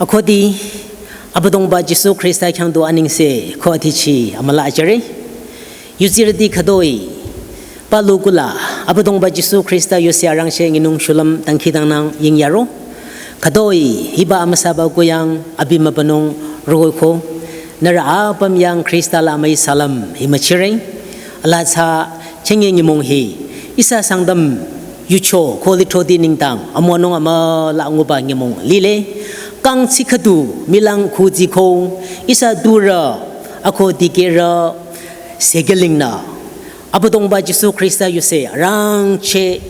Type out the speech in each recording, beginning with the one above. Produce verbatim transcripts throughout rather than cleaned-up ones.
Akhudi Abüdongba Jisu Khrista khyang du anengse ko atichi amüla ajüre. Yuzirüti khütoi palu kula Abüdongba Jisu Khrista yusi arangcheh nyinung shulüm dangkhidangnang yingyaro. Khütoi hiba amüsaba kuyang abi mübünung roh-i ko. Nührü apüm yang Khrista la amüi salam hi müchire. Ala tsü chenge nyümong hi ihsa Sangtam yucho ko lithroti nengdang amüwanung amüla nguba nyümong lile. Kang tsi khüdu milang khu tsi ko ihsa turü ako dikehrü sekelingnü Abüdongba Jisu Khrista yusi arangcheh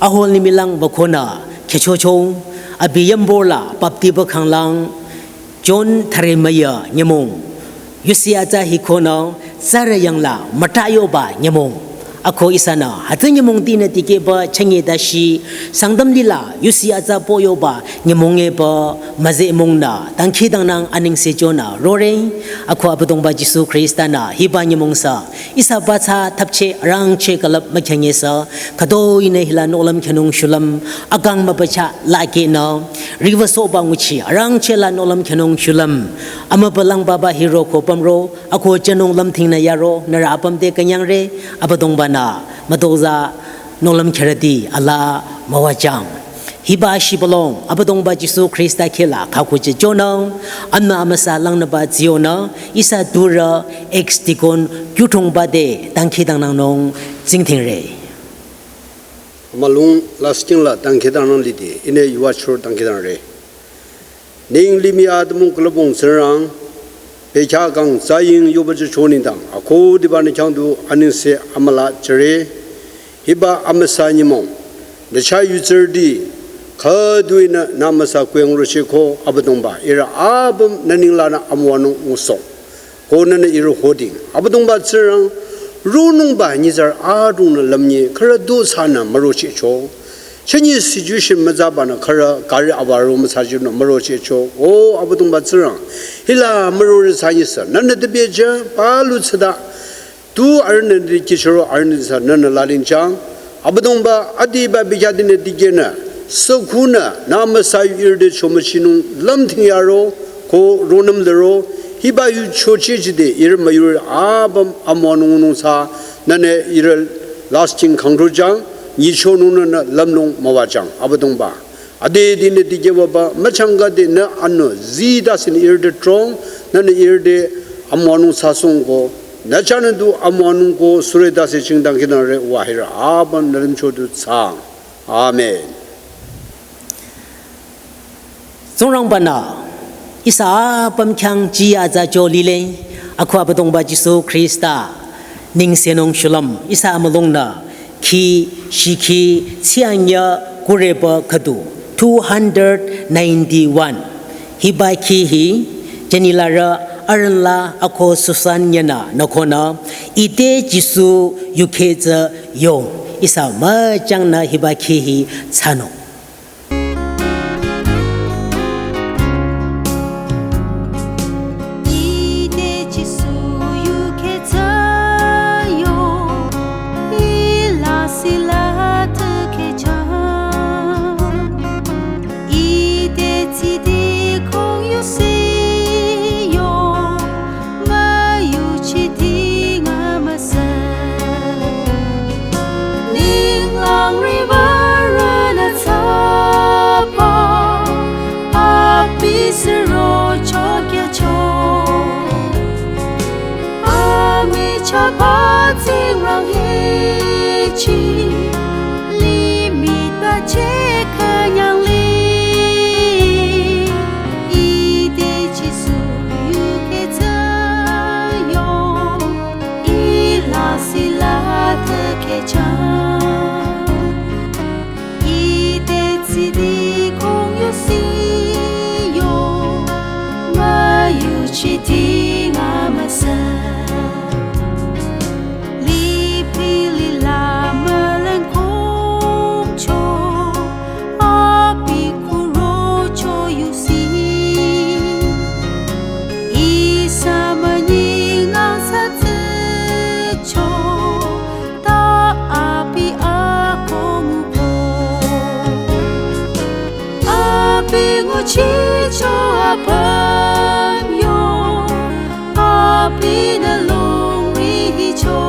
ahol ni milang bakonü khechocho abi yambola baptiba khanglang John thüre müya nyümong. Yusi atsa hikonü tsürü yangla mütayoba nyümong. Ako ihsanü hütsü nyümong tinü tikehba chenge dashi Sangtam lila yusi atsa poyoba nyümong epü müzeh mongnü dangkhidangnang anengse chonü rore. Ako Abüdongba Jisu Khrista nü hiba nyümong sü ihsa ba tsü thapcheh arangcheh külüp mükhyangesü khütoi nü hila nohlüm khyünung shulüm akang mübücha lakehnü riwü sohba nguchi arangcheh la nohlüm khyünung shulüm amübülang baba hiro ko pümro ako jünung lümthingnü yaro nührü apüm te künyangre. Abüdongba nü mütozah nohlüm khyürüti ala müwajüng. Hiba shibülung Abüdongba Jisu Khrista khehla khakhuchi chonü, amnü amüsa langnüba zionü, ihsa turü ex-deacon Kyuthongba te dangkhidangnangnung tsingdhingre. Amülung lasting la dangkhidangnang lide, ihnü yuva chor dangkhidangre. Neng limih atümung külüpbong Tsingrang, bekhyah kang tsaying yoba jücho nengdang, akhudiba nü khyang du anengse amüla jüre, hiba amüsa nyümong, nü chah yuzirüti, khütoi nü nü amüsa kuyang rocheh ko Abüdongba, ihrü apüm nü nenglanü amüwanung ngusoh. Ko nünü ihrü hoding, Abüdongba Tsingrang, ronungba nyitsarü adrongnü lümnyi khürü du thsanü mürochehcho. Chünye situation mütsabanü khürü gari avaro müthsajünü mürochehcho. O Abüdongba Tsingrang, hila mürore thsanyisü nünü tebejü palu tsüta tu arühnü dikehchoro arühnü tsü nünü lalingjüng. Abüdongba adiba bekhyah dinü dikehnü, sükhunü, nü amüsa yu ihrü te chomüchinung lümthing yaro, ko ronüm liro, hiba yu chocheh jide ihrü müyurü apüm amüwanung ngunung tsü, nünü ihrü lasting kangdrojüng, nyichonung nünü lümnung müwajüng, Abüdongba. Ade dinü dikehwaba müchangka dinü anü zii dasinü ihrü te trong, nünü ihrü te amüwanung thsasohng ko, nü chahnü du amüwanung ko sürü dasi chingdang kidang re wa hira apüm nü lümcho du thsaang. Amen. Tsingrangba-nü ihsa apüm khyang jiyü atsa jü lile, ako Abüdongba Jisu Khrista nengsenung shulüm ihsa amülungnü khi shikhi tsiangya kureba khüdu two hundred ninety-one. Hiba khi hi jenilarü arünla ako Susan nyenü nükonü ite Jisu yukheh tsü yong ihsa müchangnü hiba khi hi thsanung. Ite Jisu yukheh tsü yong, ila sila tükehjüng. Ite tsidi kong yusi yong, müyuchiding amüsa. Ninglang riwürünü thsaba, abi suro chokyacho. Amichahba Tsingrang hichi, limih ta chekünyang li. Ite Jisu yukheh tsü yong, ila sila tükehjüng. Ite tsidi kong yusi yong, müyuchiding amüsa. Lipilila müleng kongcho, abi kurocho yusi. Ihsa münyi ngang thsatsücho, ta abi Pamyo, abinü longri hicho.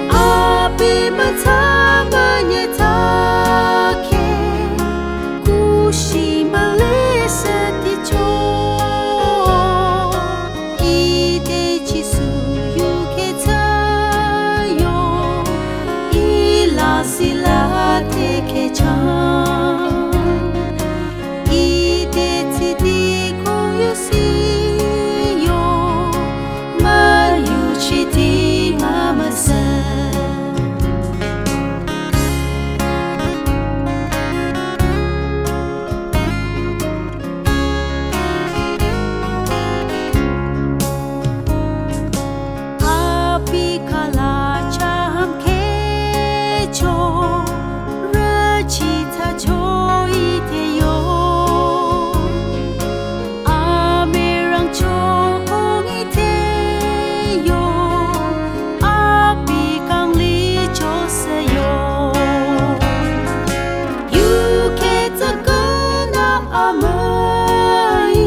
Abi matsa manyetake, kushi malesa ticho. Ite Jisu yuketsayo, ila sila tekechang. Ite tsiti kong yusiyo, mayuchiti mamasa. Abi kala cham kecho, rüchi tacho iteyo. Amirang cho ong iteyo, abi kangli cho seyo. Yuketsa künang amai,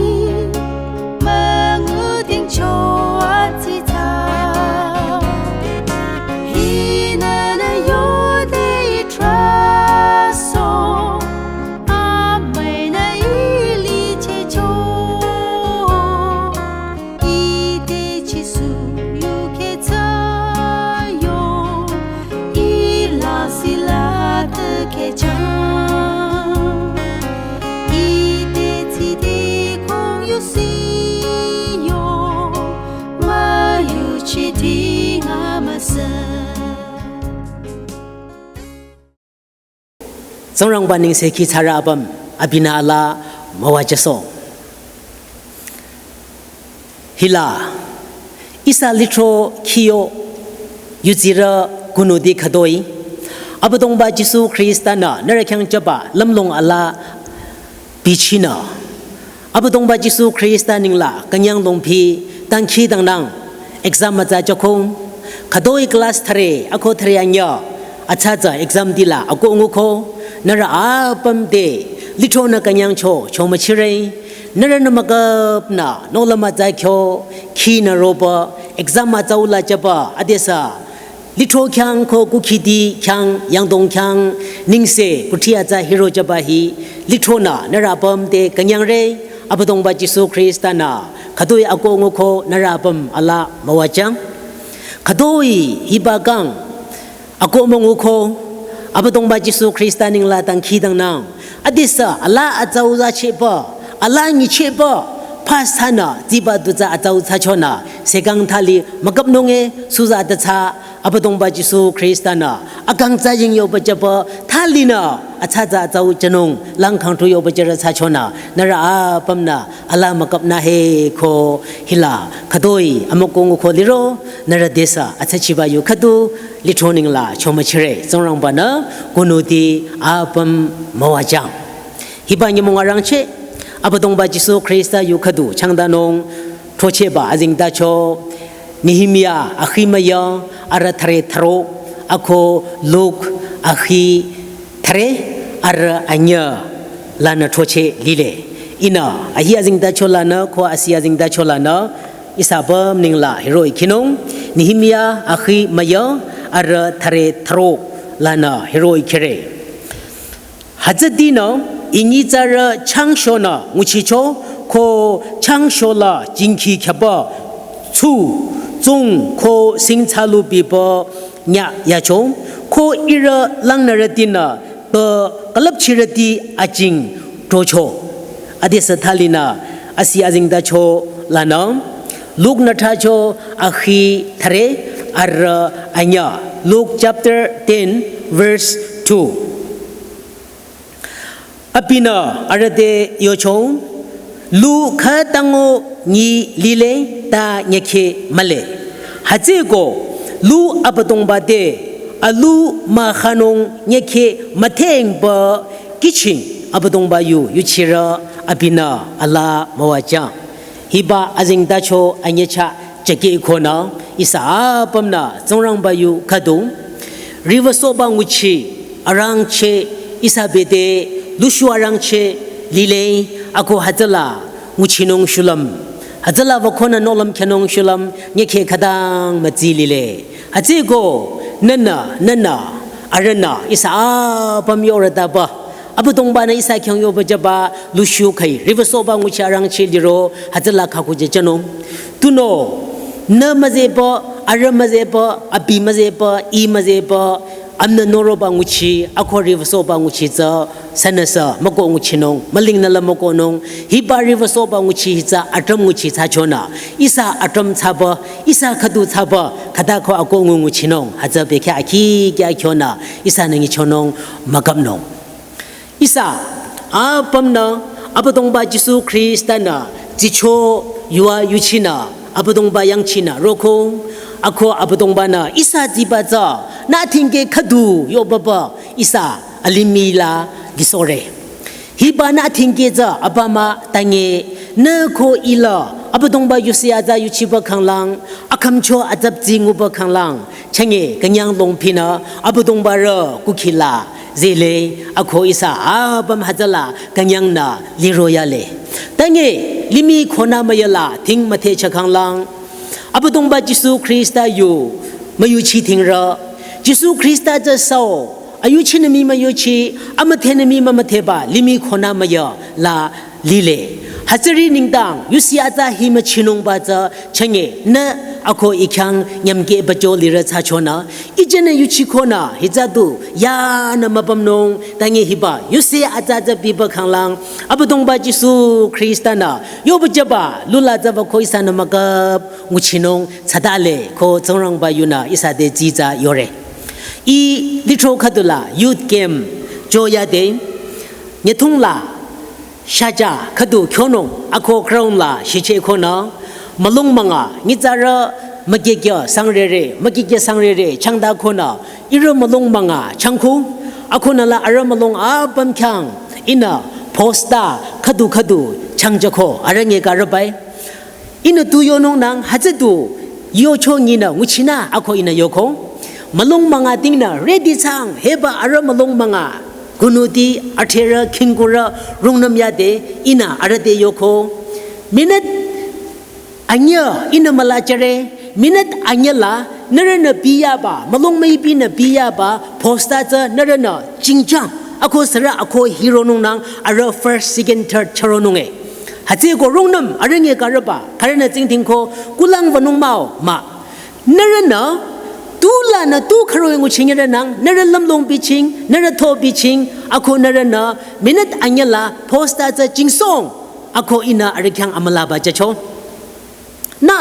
manguding cho atita. Hinana yode itraso, amai na ili checho. Ite Jisu yuketsayo, ila sila tekechang. Ite tsiti kong yusiyo, mayuchiti ngamasa. Tsingrangba nengsekhi thsarü apüm abinü alaa müwajüsoh. Hila ihsa lithro khiyo yutsirü kunuti khütoi Abüdongba Jisu Khrista-nü nührü khyang jüba lümlong alaa bichinü Abüdongba Jisu Khrista nengla künyang longpi dangkhidangnang exam mütsa jüko, khütoi class thüre ako thüre anyü atsatsa exam tila ako nguko, nührü apüm te lithronü künyangcho chomüchire. Nührünü müküpnü nohlüm mütsa kyo khinü roba exam mütsa ula jüba adesü lithro khyang ko kukhiti khyang yangdong khyang nengse kuthsi atsa hiro jüba hi lithronü nührü apüm te künyangre. Abüdongba Jisu Khrista-nü khütoi ako nguko nührü apüm alaa müwajüng. Khütoi hiba kang ako münguko Abüdongba Jisu Khrista nengla dangkhidangnang adesü alaa atsau zachehba, alaa nyichehba, pastor-nü tsiba dutsa atsau thsachonü sekang thali müküpnunge suza tatsü Abüdongba Jisu Khrista-nü akangtsa ying yoba jüba thalinü atsatsa atsau jünung lang khangthu yoba jürü thsachonü nührü apümnü alaa müküpnü he ko hila khütoi amüko nguko liro nührü desü atsachiba yu khüdu lithro nengla chomüchire. Tsingrangba-nü kunuti apüm müwajüng. Hiba nyümong arangcheh Abüdongba Jisu Khrista yu khüdu changdanung throchehba azengtacho Nehemiah akhi müyü arüh thüre thüro ako Luk akhi thüre arüh anyü lanü throcheh lile. Ihnü ahi azengtacho lanü ko asi azengtacho lanü ihsa apüm nengla hiroh-i khinung. Nehemiah akhi müyü arüh thüre thüro lanü hiroh-i khire. Hütsütinü I nyitsarü changshonü nguchicho ko changsho la jingkhi khyaba tsu tsung ko singtsalu biba nyah yacho ko ihrü langnürütinü ba külüpchirüti ajing throcho. Adesü thalinü asi azengtacho lanü Luk nü thracho akhi thüre arüh anyü. Luke chapter ten verse two. Abinü arüh te yocho, lu khütango nyi lile ta nyükhe mühle. Hütsüeko lu Abüdongba te alu mühanung nyükhe müthengba kihching Abüdongba yu yuchirü abinü alaa müwajüng. Hiba azengtacho anyücha jüke ikonü ihsa apümnü Tsingrangba yu khüdu riwüsohba nguchi arangcheh ihsa bete lushu arangcheh lile Ako hütsüla nguchinung shulüm. Hütsüla wükonü nohlüm khyünung shulüm nyekhe khütang mütsi lile. Hütsüeko nünü, nünü, arühnü ihsa apüm yorütaba. Abüdongba-nü ihsa khyang yoba jüba lushu khüi riwüsohba nguchi arangcheh liro hütsüla khüku jüjünung. Tunüo, nü müzehpü, arüh müzehpü, abi müzehpü, ih müzehpü, amnü noroba nguchi, ako riwüsohba nguchi tsü, sünüsü, mükoh nguchinung, mülingnü la mükohnung, hiba riwüsohba nguchi hi tsü atüm nguchi thsachonü, ihsa atüm thsaba, ihsa khüdu thsaba, khüta ko ako ngu nguchinung, hütsü bekhyah akhi kya khyonü, ihsanü nyichonung, mükapnung. Ihsa apümnü Abüdongba Jisu Khrista-nü tsicho yuva yuchinü Abüdongba yangchinü roko, ako Abüdongba-nü ihsa tsiba tsü nü thingke khüdu yobaba ihsa alimih la lisohre. Hiba nü thingke tsü apüm tange nü ko ila Abüdongba yusi atsa yuchiba khanglang, akhümcho atsaptsi nguba khanglang, chünye künyang longpinü Abüdongbarü kukhila zehle, ako ihsa apüm hütsüla künyangnü liro yale. Tange limih khonü müyala thing müthehcho khanglang, Abüdongba Jisu Khrista yu müyuchi thingrü, Jisu Khrista tsü sao, ayuchinü mii müyuchi, amüdhenü mii mümüdheba limih khonü müyala lile. Hütsüri nengdang yusi atsa hi müchinungba tsü chünye nü ako ih khyang nyümkehba jo lirü thsachonü, ih jünü yuchikonü hitsü du yanü müpümnung, tange hiba yusi atsa tsü biba khanglang, Abüdongba Jisu Khrista-nü yoba jüba lula tsü wüko ihsanü mükap nguchinung thsatale ko Tsingrangba yunü ihsa te tsitsa yore. Ih lithro khüdula youth camp joyade, nyüthungla shaja khüdu khyonung ako ground la shicheh konü, mülung münga nyitsarü mükekya sangrere, mükekya sangrere changda konü, ihrü mülung münga changku, akonüla arüh mülung apüm khyang ihnü poster khüdu khüdu changjüko arüh nyekarübai. Ihnü tu yonungnang hütsü du yocho nyinü nguchinü ako ihnü yoko. Mülung münga tingnü ready thsang hiba arüh mülung münga kunuti atherü khingkurü rungnüm yade ihnü arüh te yoko. Minute anyü ihnü mülajüre, minute anyüla nührünü piyaba, mülung müipinü piyaba poster tsü nührünü chingjang, ako sürü ako hironungnang arüh first, second, third chüronunge. Hütsüeko rungnüm arüh nyekarüba khürünü tsingdhingko kulang wünung mah-o mah. Nührünü tulanü tu khüro nguchinyerünang, nührü lümlong biching, nührü tho biching, ako nührünü minute anyüla poster tsü chingsohng, ako ihnü arüh khyang amülaba jücho. Nü,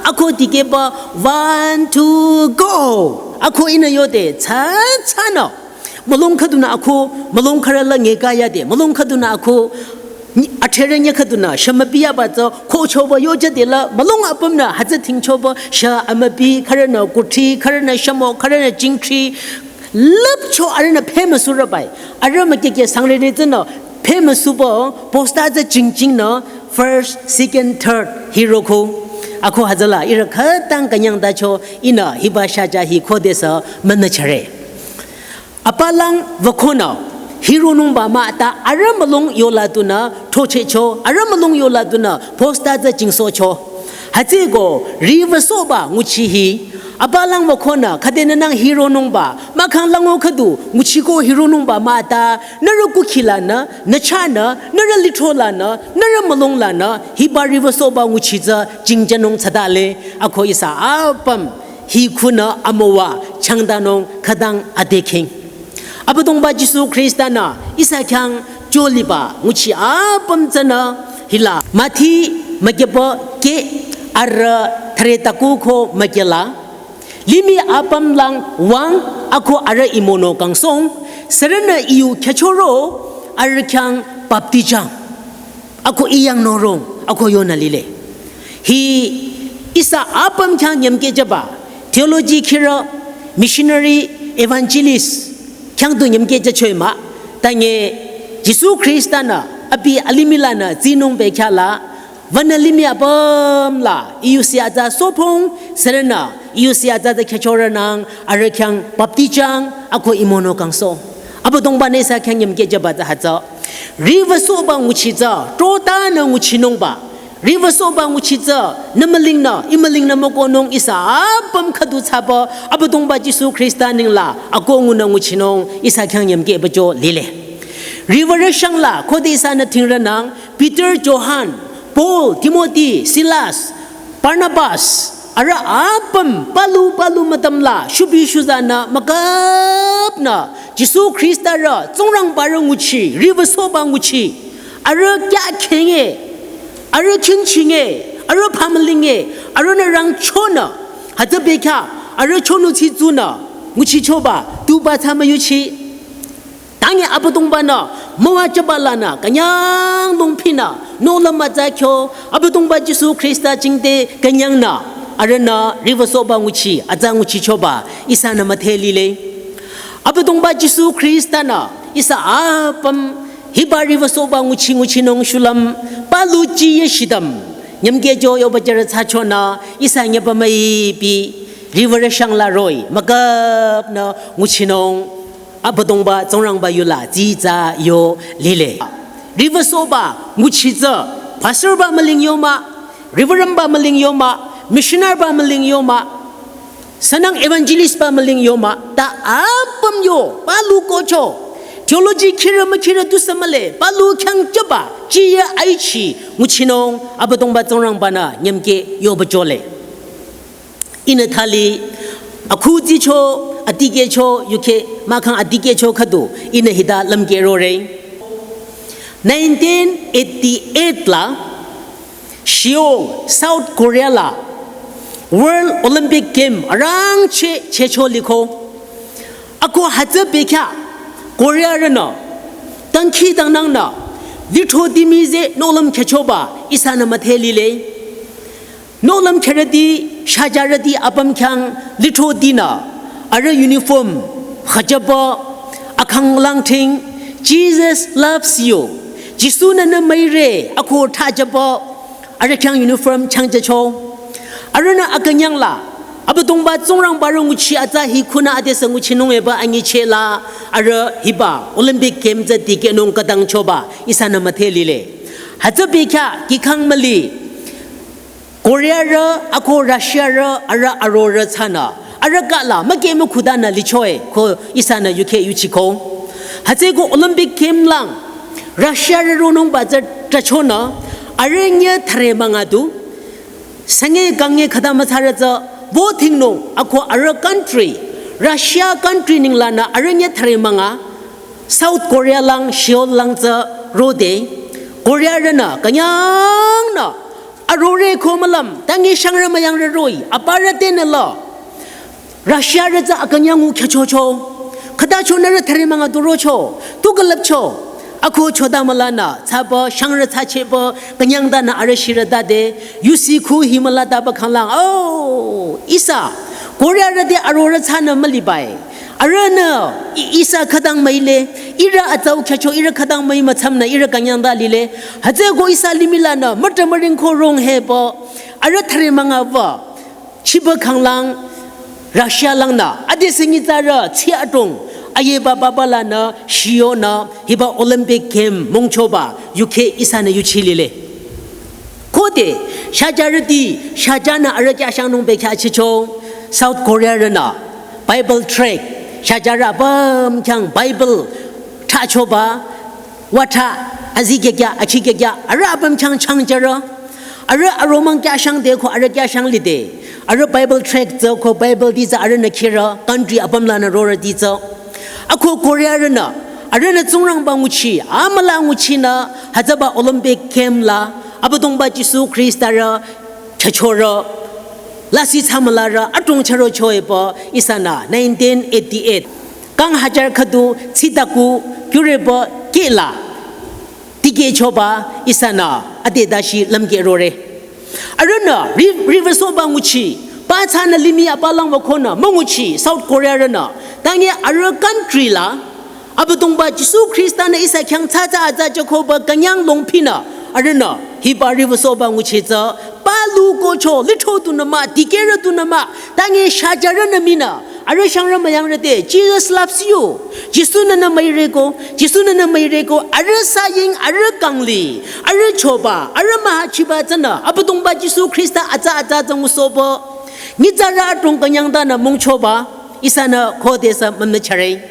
ako dikehba one, two, go. Ako ihnü yode tsü tsünü, mülung khüdunü ako mülung khürüla nyeka yade, mülung khüdunü ako atherü nyi khüdunü shümüpiyaba tsü kochoba yojüdela mülung apümnü hütsü thingchoba shü amüpi, khürünü kuthri, khürünü shümo, khürünü jingthri, lüpcho arühnü phe müsurübai. Arüh mükekya sangrere tsünü phe müsuba poster tsü chingjingnü first, second, third hiroko. Ako hütsüla ihrü khütang künyangtacho ihnü hiba shaja hi khodesü münüchare. Apalang wükonü hironungba mah ta arüh mülung yola dunü thochehcho, arüh mülung yola dunü poster tsü chingsohcho. Hütsüeko riwüsohba nguchi hi apalang wükonü khüdenünang hironungba mahkhang lango khüdu nguchiko hironungba mah ta nührü kukhilanü, nü chahnü, nührü lithrolanü, nührü mülunglanü hiba riwüsohba nguchi tsü chingjünung thsatale, ako ihsa apüm hi khunü amüwa changdanung khütang adekhing. Abüdongba Jisu Khrista-nü ihsa khyang choliba nguchi apüm tsünü hila Mathi mükyüpü keh arüh thüre taku ko mükyüla, limih apümlang wüng ako arüh I mono kangsohng, sürünü I yu khyüchoro arüh khyang baptijang. Ako I yang norong, ako yonü lile. Hi ihsa apüm khyang nyümkehjüba, theology khirü, missionary, evangelist khyang du nyümkehjüchoi mah, tange Jisu Khrista-nü abi alimih lanü tsinung bekhyah la, wünü limih apüm la I yusi atsa sohpung, sürünü I yusi atsa tsü khyüchorünang arüh khyang baptijang ako I mono kangsohng. Abüdongba-nü ihsa khyang nyümkeh jüba tsü hütsü. Riwüsohba nguchi tsü, trota nü nguchinungba. Riwüsohba nguchi tsü, nü mülingnü, I mülingnü mükohnung ihsa apüm khüdu thsaba, Abüdongba Jisu Khrista nengla, akoh ngunü nguchinung ihsa khyang nyümkeh pehcho lile. Riwürü shangla, khode ihsanü thingrünang, Peter, Johan, Paul, Timothy, Silas, Barnabas, arüh apüm palu palu mütümla, shubi shuzanü, müküpnü, Jisu Khrista rü, Tsingrangba rü nguchi, riwüsohba nguchi, arüh kya kenge, arüh kingchinge, arüh phamülinge, arühnü rangchonü, hütsü bekhyah, arüh chonu tsitsunü, nguchichoba, tuba thsa müyuchi. Tangi Abüdongba-nü, müwajüba lanü, künyang longphinü, nohlüm mütsa kyo, Abüdongba Jisu Khrista jingte künyangnü, arühnü, riwüsohba nguchi, atsa nguchichoba, ihsanü müdhe lile. Abüdongba Jisu Khrista-nü, ihsa apüm, hiba riwüsohba nguchi nguchinung shulüm, palu jiye shidüm, nyümkehcho yoba jürü thsachonü, ihsa nyüpa müipi, riwürü shangla roh-i, müküpnü nguchinung, Abüdongba Tsingrangba yula, tsitsa yo lile. Riwüsohba, nguchi tsü, pastorba müling yo mah, reverendba müling yo mah, missionaryba müling yo mah, sünang evangelistba müling yo mah, ta apüm yo, palu kohcho, theology khirü mükhirü tusü mühle, palu khyang jüba, jiye aichi, nguchinung, Abüdongba Tsingrangba-nü, nyümkeh yoba jüle. Ihnü thali, akhu tsicho, adikehcho, yukheh, mahkhang adikehcho khüdu, ihnü hita lümkeh rore. Nineteen eighty-eight la, Seoul, South Korea la, World Olympic Game, arangcheh, chehcho liko. Akoh hütsü bekhyah, Korearünü, dangkhidangnangnü, lithro dimi tsü, nohlüm khyüchoba, ihsanü müdhe lile. Nohlüm khyürüti, shajarüti apüm khyang lithro dinü, arüh uniform, khüjüba, akhanglang thing, Jesus loves you. Jisu-nü nü müire, akoh thajüba, arüh khyang uniform changjücho. Arühnü akünyangla, Abüdongba Tsingrangba rü nguchi atsa hi khunü adesü nguchinung eba anyichehla, arüh hiba Olympic Game tsü dikehnung khütang choba, ihsanü müdhe lile. Hütsü bekhyah, kihkhang müli, Korearü, akoh Russiarü, arüh arorü thsanü, arüh kahla, müke mükhudanü lichoe, ko ihsanü yukheh yuchiko. Hütsüeko Olympic Game lang, Russiarü ronungba tsü trachonü, arüh nye thüre münga du, sünge kange khüta müthsarü tsü, voting nung, akoh arüh country, Russia country ninglanü arüh nye thüre münga, South Korea lang, Seoul lang tsü rode, Korearünü, künyangnü, arore ko mülüm, tangi shangrü müyangrü roh-i, aparü tenü la. Russiarü tsü akünyang u khyüchocho. Khüta chonürü thüre münga du rocho, tu külüpcho. Akoh chota mülanü, thsaba, shangrü thsachehba, künyangdanü arüh shirütade, yusi khu hi mülataba khanglang. Oh, ihsa, Korearü te arorü thsanü mülibai. Arühnü, i-, ihsa khütang müile, ihrü atsau khyücho, ihrü khütang müi mütsamnü, ihrü künyangda lile. Hütsüeko ihsa limih lanü, mütrah müring ko rong heba, arüh thüre münga wü. Chiba khanglang, Russia langnü, adesü nyitsarü, tsi adrong, ayeba baba lanü, shiyonü, hiba Olympic Game, mungchoba, yukheh ihsanü yuchi lile. Khode, shajarüti, shajanü arüh khyah shangnung bekhyah chicho, South Korearünü, Bible tract, shajarü apüm khyang Bible, thsachoba, wüthsa, azi kekya, achi kekya, arüh apüm khyang changjürü, arüh aromang khyah shangde ko arüh khyah shang lide, arüh Bible tract tsü ko Bible ti tsü arühnü khirü, country apüm lanü rorüti tsü. Akoh Korearünü, arühnü Tsingrangba nguchi, amüla nguchinü, hütsüba Olympic Game la, Abüdongba Jisu Khrista rü, chachorü, lasih thsamülarü, adrong chürocho eba, ihsanü, nineteen eighty-eight. Kang hajar khüdu, tsitaku, kyureba, kehla, tikehchoba, ihsanü, ade dashi lümkeh rore. Arühnü, ri-, riwüsohba nguchi, pathsanü limih apalang wükonü, münguchi, South Korearünü, tangi arüh country la, Abüdongba Jisu Khrista-nü ihsa khyang tsatsa atsa jükoba künyang longphinü, arühnü, hiba riwüsohba nguchi tsü, palu kohcho, lithro tunü mah, dikehrü tunü mah, tangi shajarünü minü, Arüh shangrü müyangrü te, Jesus loves you. Jisu nünü müireko, Jisu nünü müireko, arüh saying, arüh kangli, arüh choba, arüh mahachiba tsünü, Abüdongba Jisu Khrista atsa atsa tsü ngusohba. Nyitsarü adrong künyangtanü mungchoba, ihsanü khodesü mümüchare.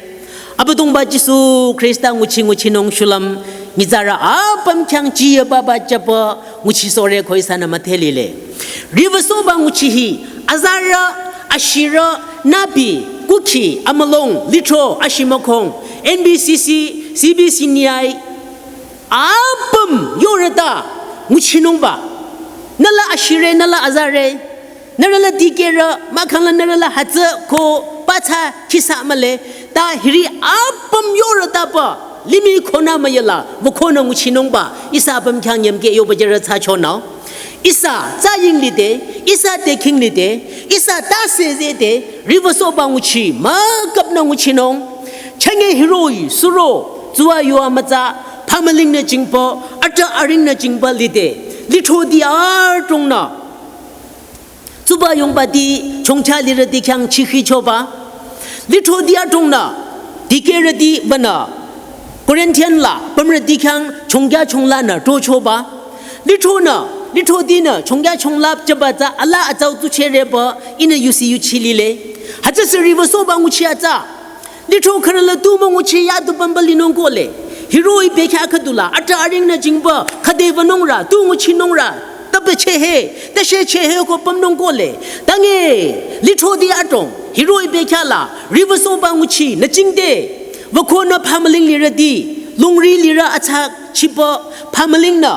Abüdongba Jisu Khrista nguchi nguchinung shulüm, nyitsarü apüm khyang chiye baba chapü, nguchisohre ko ihsanü müdhelile. Riwüsohba nguchi hi, azarü, ashirü, nübi, kukhi, amülong, lithro, ashimükhong, N B C C, C B C N I, apüm, yorüta, nguchinungba. Nüla ashire, nüla azare, nührü la dikehrü, mahkhang la nührü la hütsü ko, patsa, khisa mühle, ta hiri apüm yorütapü, limih khonü müyela, wükhonü nguchinungba, ihsa apüm khyang nyümke yoba jere tsü chonü. Ihsa tsaying lide, ihsa teking lide, ihsa tase zede, riwüsohba nguchi, mükapnü nguchinung. Chenge hiroh-i, suro, tsuwa yuwa mütsa, phamüling nü jingpü, ata aring nü jingpü lide, lithroti adrongnü. Tsuba yongbati, chongcha lirüti khyang chikhi choba. Lithroti adrongnü, dikehrüti bünü, Corinthian la, pümrüti khyang chongcha chonglanü, to choba. Lithronü, lithrotinü, chongcha chongla chaba tsü, ala atsau tu chereba, ihnü yusi yuchilile. Hütsüsü riwüsohba nguchi atsa. Lithro khürü la tu münguchi ya tu pümba linung kohle. Hiroh-i bekhyah khüdula, ata aring nü jingba, khüde wünungrü, tu nguchinungrü, tabe chehe, tashe chehe ko pümnung kohle. Tange, lithroti adrong, hiroh-i bekhyah la, riwüsohba nguchi, nü jingde, wükhonü phamüling lirüti, lungri lirü atsa chipü, phamüling nü.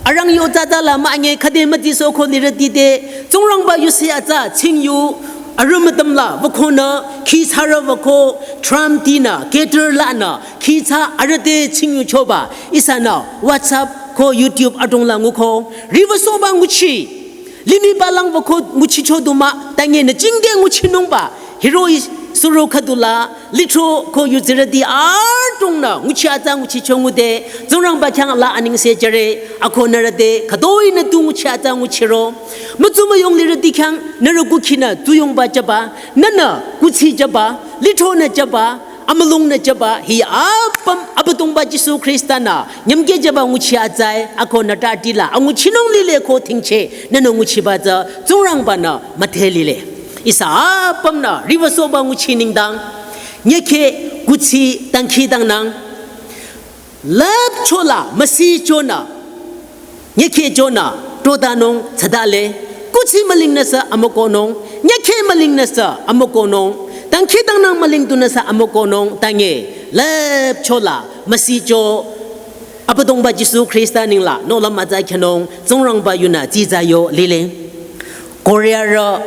Arang yo tsatsa la münye khüde müti soko lirüti te, Tsingrangba yusi atsa, tsingyu, arüh mütüm la, wükhonü, khi tsarü wükho, Trump tinü, Qatar lanü, khi tsa arüh te tsingyu choba, ihsanü, WhatsApp ko YouTube adrong la nguko, riwüsohba nguchi, limih balang wükho nguchi choduma, tange nü jingde nguchinungba, hiroh-i suro khüdula, lithro ko yuzirüti adrongnü, nguchi atsa nguchicho ngude, Tsingrangba khyang la anengse jüre, ako nührü te, khütoi nü tu nguchi atsa nguchiro. Mütsu müyong lirüti khyang, nührü kukhinü, tu yongba chaba, nünü, kuthsi chaba, lithronü chaba, amülungnü chaba, hi apüm, Abüdongba Jisu Khrista nü, nyümke chaba nguchi atsae, ako nü tati la, anguchinung lile ko thingche, nünü nguchiba tsü, Tsingrangba nü, müdhe lile. Ihsa apümnü riwüsohba nguchi nengdang, nyekhe kuthsi dangkhidangnang, lüpcho la müsichonü, nyekhe chonü, todanung, tsadale, kuthsi mülingnüsü amükohnung, nyekhe mülingnüsü amükohnung, dangkhidangnang müling tunüsü amükohnung, tange, lüpcho la müsicho, Abüdongba Jisu Khrista nengla, nohlüm atsa khyünung, Tsingrangba yunü, tsitsa yo, lile. Korea rü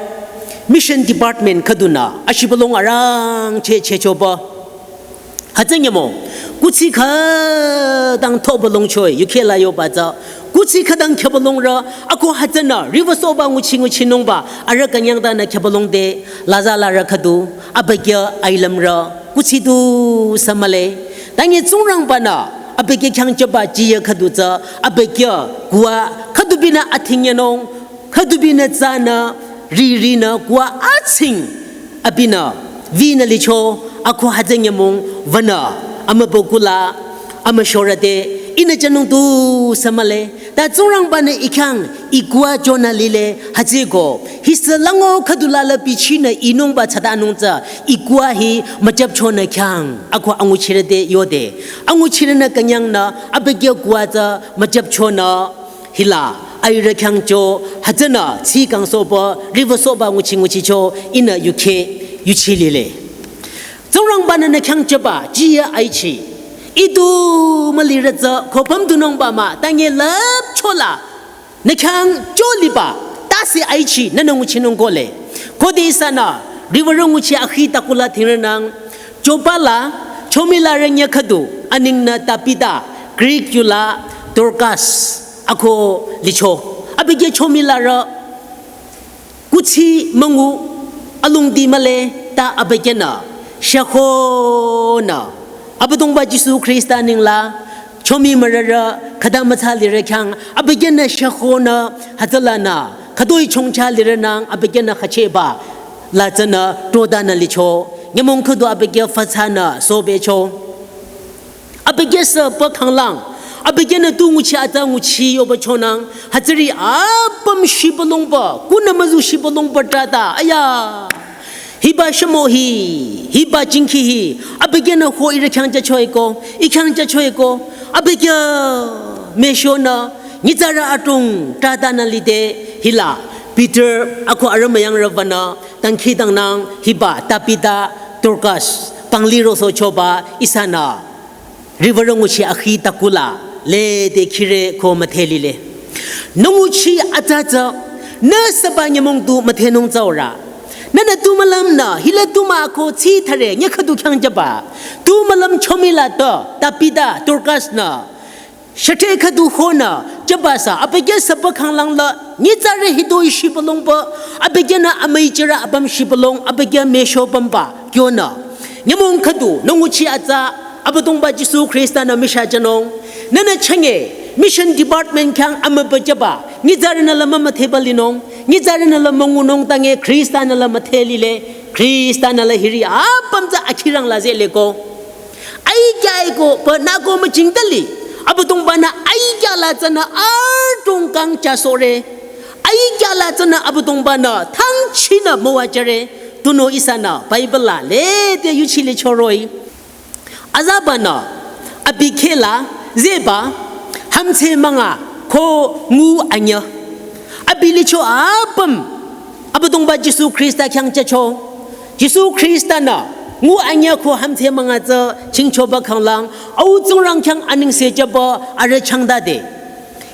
Mission Department khüdunü, ashibülung arangcheh chehchoba. Hütsü nyümong, kuthsi khütang thobülung choi, yukheh la yoba tsü. Kuthsi khütang khebülung rü, ako hütsünü, riwüsohba nguchi nguchinungba, arüh künyangtanü khebülung te, laza larü khüdu, abükyü ailümrü, kuthsi tusü mühle. Tange Tsingrangba nü, abükyü khyang chaba jiye khüdu tsü, abükyü kuwa, khüdubinü athing yenung, khüdubinü tsünü, ririnü kuwa atsing, abinü, vinü licho, ako hütsü nyümong, wünü, amübükuh la, amüshorüte, ihnü jünung tusü mühle, ta Tsingrangba nü ih khyang, ih kuwa chonü lile, hütsüko, hisü lango khüdula la bichinü inungba tsatanung tsü, ih kuwa hi müjüpchonü khyang, ako anguchirüte yode, anguchirünü künyangnü, abükyü kuwa tsü müjüpchonü, hila, airü khyang cho, hütsünü, tsi kangsohba, riwüsohba nguchi nguchicho, ihnü yukheh, yuchi lile. Tsingrangba nü nü khyang chaba, jiye aichi. Ih tu mülirü tsü, khopüm tunungba mah, tange lüpcho la, nü khyang cho liba, tase aichi, nünü nguchinung kohle. Khode ihsanü, riwürü nguchi akhi takula thingrünang, choba la, chomi larü nye khüdu, aningnü Tabitha, Greek yula, Dorcas, ako licho. Abükyü chomi larü, kuthsi müngu, alungdi mühle, ta abükyünü, shükhonü, Abüdongba Jisu Khrista nengla, chomi mürürü, khüta mütsa lirü khyang, abükyünü shükhonü, hütsülanü, khütoi chongcha lirünang, abükyünü khacheba, la tsünü todanü licho. Nyümong khüdu abükyü füthsanü sobecho. Abükyü sü pü khanglang. Abükyünü tu nguchi atsa nguchi yoba chonang. Hütsüri apüm shibülongba, kunü müzu shibülongba trata. Aya. Hiba shamo hi, hiba jingkhi hi. Abükyünü ho ire khyang jachoeko, i khyang jachoeko. Abükyü meshonü, nyitsarü atung tratanü lide hila. Peter, ako arüh müyangrü vanü, dangkhidangnang hiba Tabita Dorcas, pangli rosochoba ihsanü. Riwürü nguchi akhi takula, lede khire ko müdhe lile. Nü nguchi atsa tsü, nü süba nyümong tu müdhenung tsaurü. Nünü tu mülümnü, hila tu mah ko tsithare, nyi khüdu khyang jüba. Tu mülüm chomi la to, Tabita Dorcas nü. Shate khüdu honü, jüba sü, abükyü sü pü khanglang la, nyitsarü hitoi shibülongba, abükyünü amüi jürü apüm shibülong, abükyü mesho pümba, kyonü. Nyümong khüdu, nü nguchi atsa, Abüdongba Jisu Khrista nü misha jünung. Nünü chenge, mission department khyang amübü jüba, nyitsarünü la mümüdheba linung, nyitsarünü la müngunung tange Khrista nü la müdhe lile, Khrista nü la hiri, apüm tsü akhirang la zeleko. Aikya eko, pü nü ko müjingdali. Abüdongbanü aikya la tsünü atung kang jasore. Aikya la tsünü Abüdongbanü thangchinü müwajüre. Tunüo ihsanü Bible la lede yuchile choroi. Azabanü abi kheh la zehba hümdhse münga ko ngu anyüh. Abi licho apüm Abüdongba Jisu Khrista khyang jücho. Jisu Khrista nü ngu anyüh ko hümdhse münga tsü chingchoba khanglang, Au Tsingrang khyang anengse jüba arüh changdade.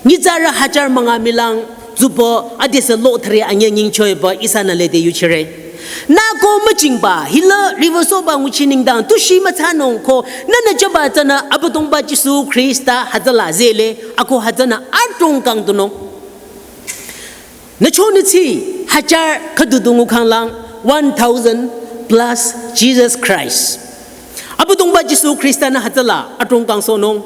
Nyitsarü hajar münga milang tsupü adesü lo thre anyüh nyingchoiba ihsanü lede yuchire. Nü ko müjingba, hila riwürü soba nguchi nengdang, tu shi müthsanung ko, nünü jüba tsünü Abüdongba Jisu Khrista hütsüla zehle, ako hütsünü atung kang tunung. Nü chonü tsi, hajar khüdu du ngu khanglang, one thousand plus Jesus Christ. Abüdongba Jisu Khrista nü hütsüla atung kang sohnung.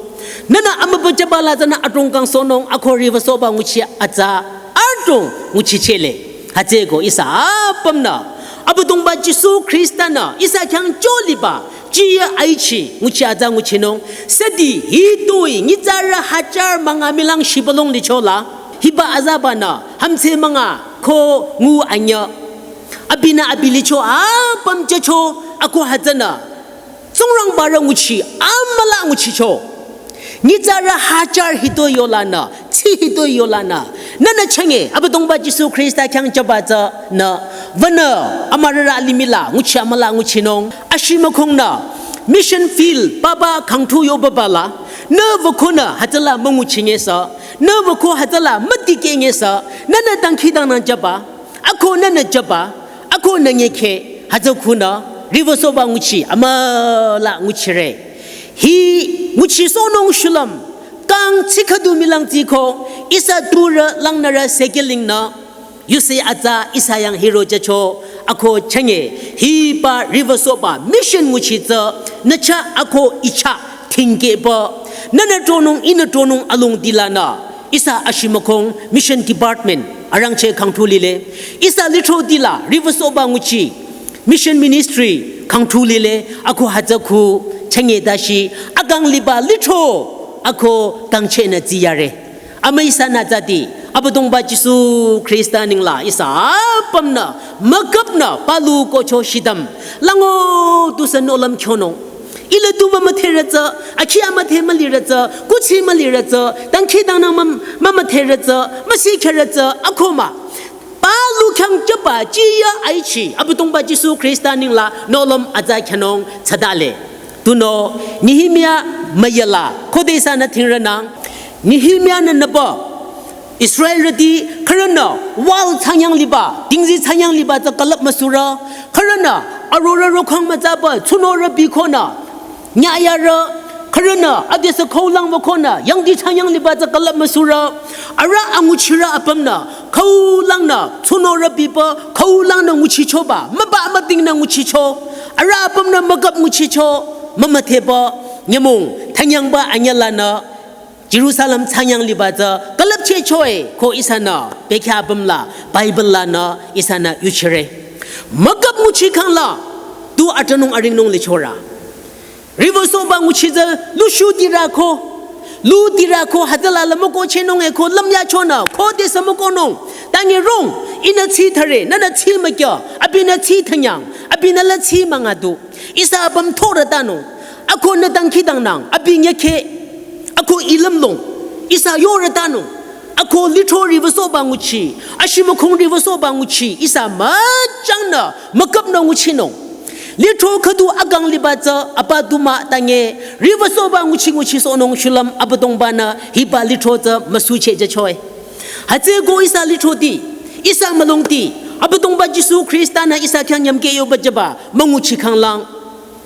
Nünü amübü jüba la tsünü atung kang sohnung, ako riwürü soba nguchi atsa atung nguchi chele. Hütsüeko ihsa apümnü Abüdongba Jisu Khrista nü ihsa khyang jüliba, jiyü aichi nguchi atsa nguchinung. Südi hitoi nyitsarü hajar münga milang shibülong licho la. Hiba azabanü hümdhse münga ko ngu anyüh. Abinü abi licho apüm jücho ako hütsünü Tsingrangbarü nguchi amüla nguchicho. Nyitsarü hajar hitoi yolanü, tsi hitoi yolanü. Nünü chenge, Abüdongba Jisu Khrista khyang jüba tsünü, wünü amürarü limih la nguchi amüla nguchinung. Ashimükhongnü mission field papa khangthu yobaba la, nü wükonü hütsüla münguchingesü, nü wüko hütsüla müdikehngesü, nünü dangkhidangnang jüba. Ako nünü jüba, ako nü nyekhe, hütsü khunü, riwürü soba nguchi, amüla nguchire. Hi nguchi sohnung shulüm, kang tsi khüdu milang tsiko, ihsa turü langnürü sekelingnü, yuse atsa ihsa yang hiro jücho, ako chenge, hiba riwürü soba mission nguchi tsü, nü chah ako i chah, tingkehba, nünü tronung, ihnü tronung alongdi lanü, ihsa ashimükhong mission department arangcheh khangthu lile. Ihsa lithroti la riwürü soba nguchi mission ministry khangthu lile. Ako hütsü khu chenge dashi akang liba lithro ako kangchehnü tsiyare. Amü ihsanü tsüdi Abüdongba Jisu Khrista nengla ihsa apümnü müküpnü palu kocho shidüm lango tusü nohlüm khyonung. Ila tu mümüdherü tsü, akhi amüdhe mülirü tsü, kuthsi mülirü tsü, dangkhidangnang müm-, mümüdherü tsü, müsikherü tsü, akhoma. Palu khyang jüba jiyü aichi, Abüdongba Jisu Khrista nengla nohlüm atsa khyanung tsüdale. Tunüo, Nehemia müyala, khode ihsanü thingrünang, Nehemia nü nüba, Israelrüti khürünü wall thsanyang liba, dingzi thsanyang liba tsü külüp müsurü, khürünü arorü rokhang mütsaba, tsunorü bikonü, nyayarü, khürünü, adesü khaulang wükonü, yangdi thsanyang liba tsü külüp müsurü, arüh anguchirü apümnü, khaulangnü, tsunorü biba, khaulangnü nguchichoba, müba müdingnü nguchicho, arüh apümnü müküp nguchicho, mümüdheba, nyümong, thsanyangba anyülanü, Jerusalem thsanyang liba tsü külüpchehchoe ko ihsanü bekhyah apüm la Bible lanü ihsanü yuchire. Mükap nguchi khangla, tu atanung aringnung lichorü. Riwüsohba nguchi tsü lushu dirü ko, lu dirü ko, hütsüla la mükohchehnung e ko lümyachonü, khodesü mükohnung. Tangi rong, ihnü tsi thare, nünü tsi mükya, abinü tsi thanyang, abinü la tsi müngadu. Ihsa apüm thorütanung, ako nü dangkhidangnang, abi nyükhe, ako ih lümlong, ihsa yorütanung, ako lithro riwüsohba nguchi, ashimükhong riwüsohba nguchi, ihsa müchangnü, mükapnü nguchinung. Lithro khüdu akang liba tsü, apa du mah tangi, riwüsohba nguchi nguchisohnung shulüm Abüdongba-nü, hiba lithro tsü müsucheh jüchoe. Hütsüeko ihsa lithroti, ihsa mülongti, Abüdongba Jisu Khrista-nü ihsa khyang nyümkeh yoba jüba, münguchi khanglang.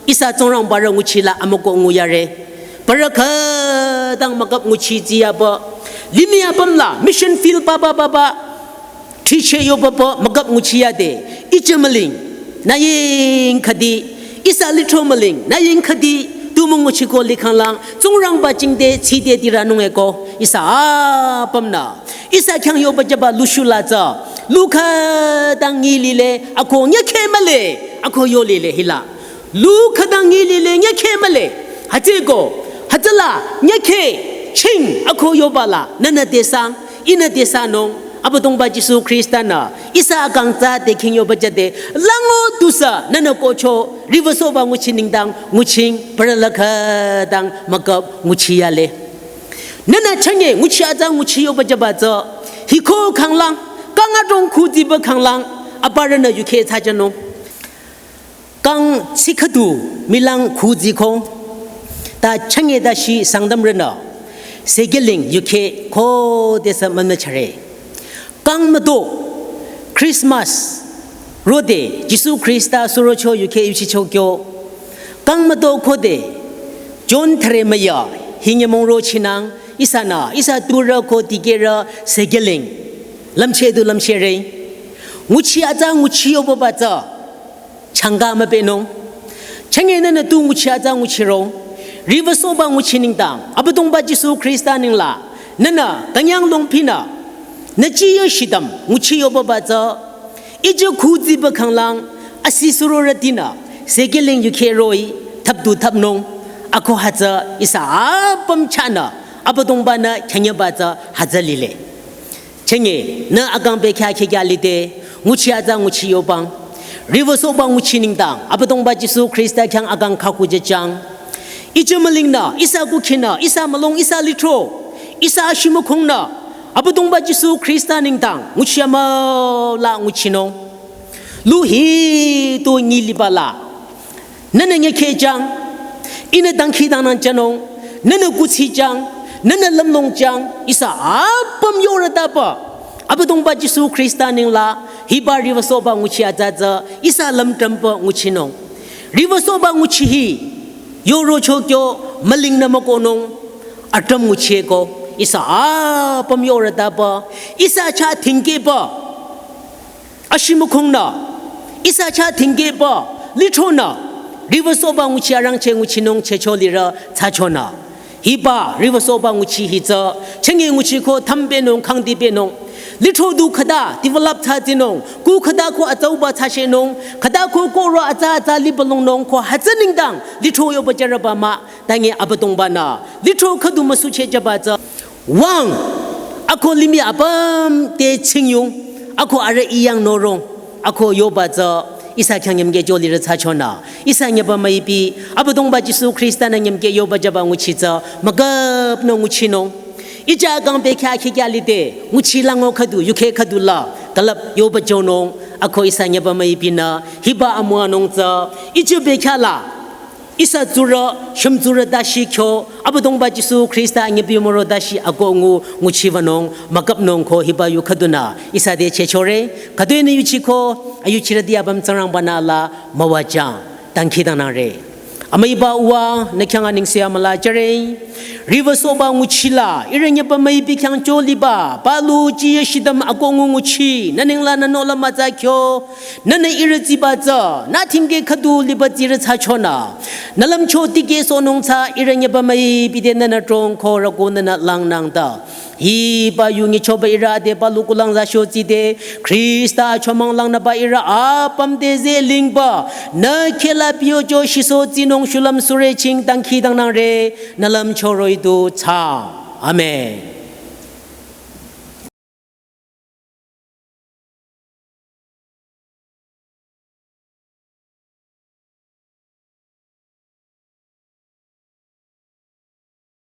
Ihsa Tsingrangba rü nguchila amükoh nguyare. Parü khütang mükap nguchi tsiyaba. Limih apüm la, mission field papa papa. Thricheh yoba pü mükap nguchi yade. Ichü müling, nü ying khüdi. Ihsa lithro müling, nü ying khüdi. Tu münguchi ko likhanglang. Tsingrangba jingte, tside dirünung e ko. Ihsa apümnü. Ihsa khyang yoba jüba lushu la tsü. Lu khütang nyi lile, ako nyükhe mühle, ako yo lile hila. Lu khütang nyi lile nyükhe mühle. Hütsüeko, hütsüla, nyükhe, ching, ako yoba la, nünü desang, ihnü desanung, Abüdongba Jisu Khrista-nü, ihsa akang tsü te khing yoba jüde, lango tusü, nünü kohcho, riwüsohba nguchi nengdang, nguching, parü la khütang, mükap, nguchi yale. Nünü chünye, nguchi atsa, nguchi yoba jüba tsü, hiko khanglang, kang adrong khudiba khanglang, aparünü yukhe thsajünung. Kang sikhüdu milang khudiko, ta chünye ta shi Sangtamrünü, sekeling yukhe khodesü mümüchare. Kang müto, Christmas, rode, Jisu Khrista surocho yukhe yuchicho kyo. Kang müto khode, John thüre müya, hinyümong rochinang, ihsanü, ihsa turü ko dikehrü, sekeling. Lümcheh du lümchehre. Nguchi atsa, nguchi yoba ba tsü. Changka müpehnung. Chünye nünü tu nguchi atsa nguchiro. Riwüsohba nguchi nengdang. Abüdongba Jisu Khrista nengla. Nünü, künyang longpinü. Nü chiye shidam, nguchi yoba ba tsü. Ije khudiba khanglang. Asi surorütinü. Sekeling yukhe roh-i. Thapdu thapnung. Ako hütsü ihsa apüm chahnü. Abüdongba-nü khenyeba tsü hütsü lile. Chünye, nü akang bekhyah khekya lide, nguchi atsa nguchi yobang. Riwüsohba nguchi nengdang, Abüdongba Jisu Khrista khyang akang khaku jüjang. Ichü mülingnü, ihsa kukhinü, ihsa mülong, ihsa lithro, ihsa ashimükhongnü, Abüdongba Jisu Khrista nengdang, nguchi amüla nguchinung. Lu hi tu nyi liba la. Nünü nyükhe jang, ihnü dangkhidangnang jünung, nünü kuthsi jang, nünü lümlong jang, ihsa apüm yorütaba. Abüdongba Jisu Khrista nengla, hiba riwüsohba nguchi atsa tsü, ihsa lümtrümpü nguchinung. Riwüsohba nguchi hi, yorocho kyo, mülingnü mükohnung, atrüm nguchiko, ihsa apüm yorütaba, ihsa chah thingkeba. Ashimükhongnü, ihsa chah thingkeba, lithronü, riwüsohba nguchi arangcheh nguchinung chehcho lirü thsachonü. Hiba, riwüsohba nguchi hi tsü, chünye nguchiko thümpehnung, khangdipehnung. Lithro du khüta, develop thsadsinung, ku khüta ko atsauba thsashehnung, khüta ko koro atsa atsa libalongnung ko hütsü nengdang, lithro yoba jürüba mah, tangi Abüdongba-nü, lithro khüdu müsucheh jüba tsü. Wüng, ako limih apüm te chingyung, ako arüh iyang norong, ako yoba tsü, ihsa khyang nyümkeh jolirü thsachonü, ihsa nyüba müipi, Abüdongba Jisu Khrista-nü nyümkeh yoba jüba nguchi tsü, mükapnü nguchinung. Ije akang bekhyah khekya lide, nguchi lango khüdu, yukhe khüdu la, külüp yoba jonung, ako ihsa nyüba müipinü, hiba amüwanung tsü, ije bekhyah la, ihsa tsurü, shümtsurü tashi kyo, Abüdongba Jisu Khrista nyibi moro tashi ako ngu, nguchibanung, mükapnung ko hiba yu khüdunü, ihsa te chehchore, khüdu-i nü yuchiko, ayuchirüti apüm Tsingrangba-nü la, müwajang, dangkhidangnangre. Amüiba uwa, nü khyang anengse amüla jüre, riwüsohba nguchila, ihrü nyüba müipi khyang choliba, palu chiye shidam ako ngu nguchi, nü nengla nü nola mütsa kyo, nünü ihrü tsiba tsü, nü thingkeh khüdu liba tsirü thsachonü. Nü lümcho tikehsohnung tsü, ihrü nyüba müipi te nünü trong ko rüko nünü langnang ta. Hiba yu nyichoba ihrü ade palu kulang za shotsi de, Khrista achomang langnüba ihrü apüm te ze lingba, nü khehla pehcho shiso tsinung shulüm sure ching dangkhidangnangre, nü lümcho roh-i du thsa. Amen.